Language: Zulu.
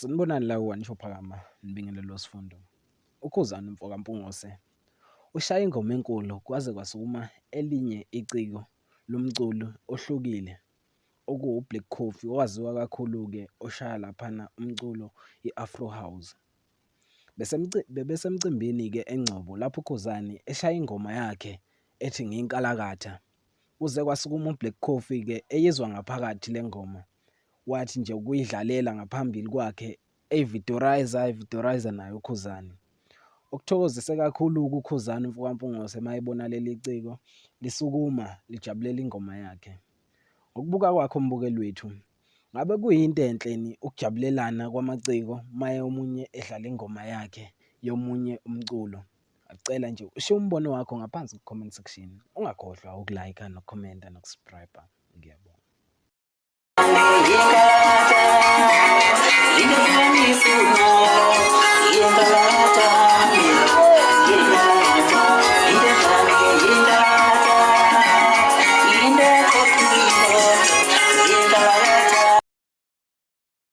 Sanibonani la ku-One Phakama nibingelelo sifundo. UKhuzani umfoka Mpungose ushaye ingoma enkulu kwaze kwasukuma elinye iciko lomculo ohlukile okuwu-Black Coffee owaziwa kakhulu-ke oshaya laphana umculo i-Afro House. Bebesemcimbini-ke eNgcobo lapho uKhuzani eshaya ingoma yakhe ethi Ngiyinkalakatha. Kuze kwasukuma uBlack Coffee-ke eyizwa ngaphakathi le ngoma. Wathi nje ukuyidlalela ngaphambili kwakhe eyividorayiza evidorayiza naye uKhuzani. Okuthokozise kakhulu-ke uKhuzani umfokaMpungose uma ebona leli ciko lisukuma lijabulela ingoma yakhe. Ngokubuka kwakho mbukeli wethu, ngabe kuyinto enhle yini ukujabulelana kwamaciko maye omunye edlala ingoma yakhe yomunye umculo? Ngiyacela nje ushiye umbono wakho ngaphansi ku-comment section. Ungakhohlwa uku-like nokukhomenta noku-subscribe. Ngiyabonga.